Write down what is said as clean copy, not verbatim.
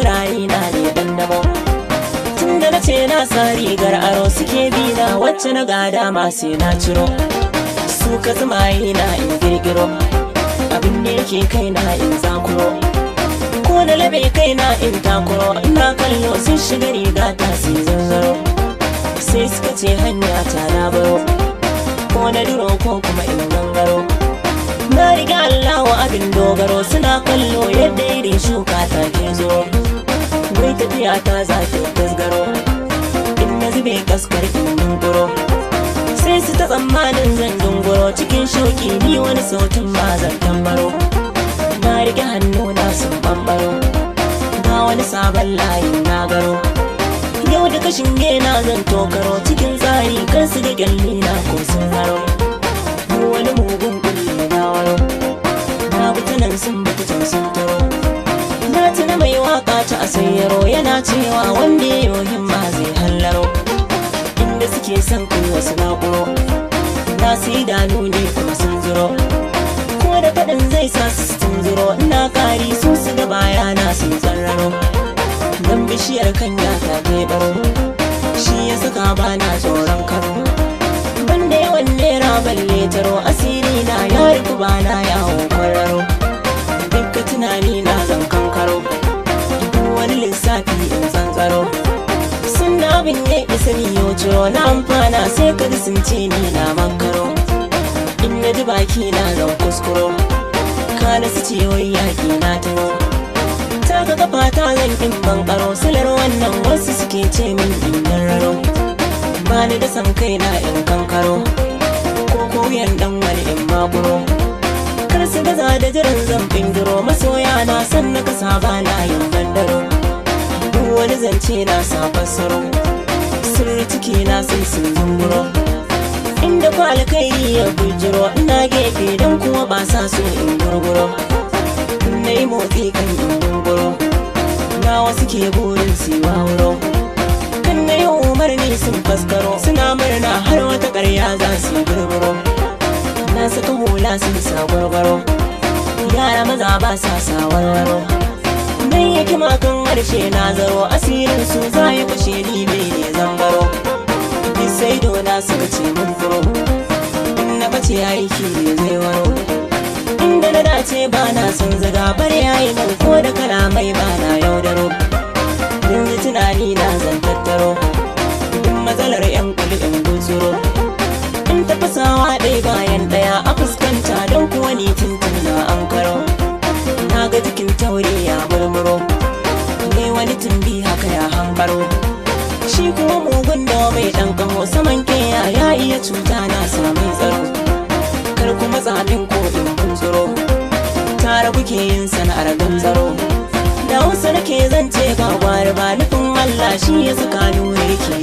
Kirari na ne dandamo. Tunda na ce na sa rigar aro, suke bi na wacce na gada ma sai na ciro. Su ka zumaye na in girgiro, abin da yake kai na in zakuro. Ko na labe kai na in takuro, ina kallo sun shiga riga ta sai zanzaro. Sai suka ce hanya ta na baro, ko na duro ko kuma in gangaro. Na riga Allah wa abin dogaro, suna kallo yadda irin shuka ta ke zo. Wai tafiya ta za ta tasgaro, in na zube kaskar in dunguro. Sai su ta tsammanin zan dunguro, cikin shauki ni wani sautin ma zan tambaro. Na rike hannu na sun bambaro, ga wani sabon layin na garo. Yau da kashin na zan tokaro, cikin tsari kan su ga kyalli na ko sun haro. Mu wani mugun kulli na waro, na bi ta nan sun bi ta can sun taro. Na tuna mai waka ta asayyaro, yana cewa wanda ya yi himma zai hallaro. Inda suke son kai wasu naƙuro, na su idanu ne kuma sun zuro. Ko da faɗin zai sa su tunzuro, ina kari su su ga bayana sun tsararo. Dan bishiyar kan ya ta baro, shi ya saka bana tsoron karo. Banda yawan nera balle taro, asiri na ya rufu bana yawon kwararo. Dukka tunani na zan kankaro, duk wani lissafi in tsantsaro. Sun abin ya isa ni yau ciro, na amfana sai ka ji sun ce ni na makaro. In na ji baki na zan kuskuro, kana su ce wai yaƙi na taro. Taka kafa ta zan in bankaro, silar wannan wasu suke ce min in raro. Bani da san kai na in kankaro, ko koyan dan wani in makuro. Kar su gaza da jiran zan bingiro, masoya na san na kasa ba na yin bandaro. Duk wani zance na sa fassaro, sirri ciki na sai sun zunguro. Inda ku alkhairi ya bujiro, ina gefe don kuwa ba sa so in gurguro. Na yi motsi kan in gurguro, na wasu ke burin su wawuro. Kan na yi umarni sun faskaro, suna murna har wata ƙarya za su gurguro. Na saka hula sun sa gwargwaro, yara maza ba sa sa warwaro. Dan yake makan harshe na zaro, asirin su za ya fashe ni ne zambaro. Duk sai dona suka ce mun furo, in na bace aiki ne zai waro. Inda na dace ba na son zaga, bar yayi nan ko da kalamai ba na yaudaro. Yanzu tunani na zan tattaro, duk matsalar yan kuli in gutsuro. In tafasawa ɗaya bayan ɗaya a fuskanta, don kuwa ni tuntun na an karo. Na ga jikin taure ya murmuro, ne wani tumbi haka ya hambaro. Shi kuma mugun da mai ɗan kaho saman keya ya iya cuta na sami tsaro. Kar kuma tsamin ko in kuntsuro, tare kuke yin sana'ar ganzaro. Da Hausa nake zance ba gwari ba, nufin Allah shi ya saka nuna yake.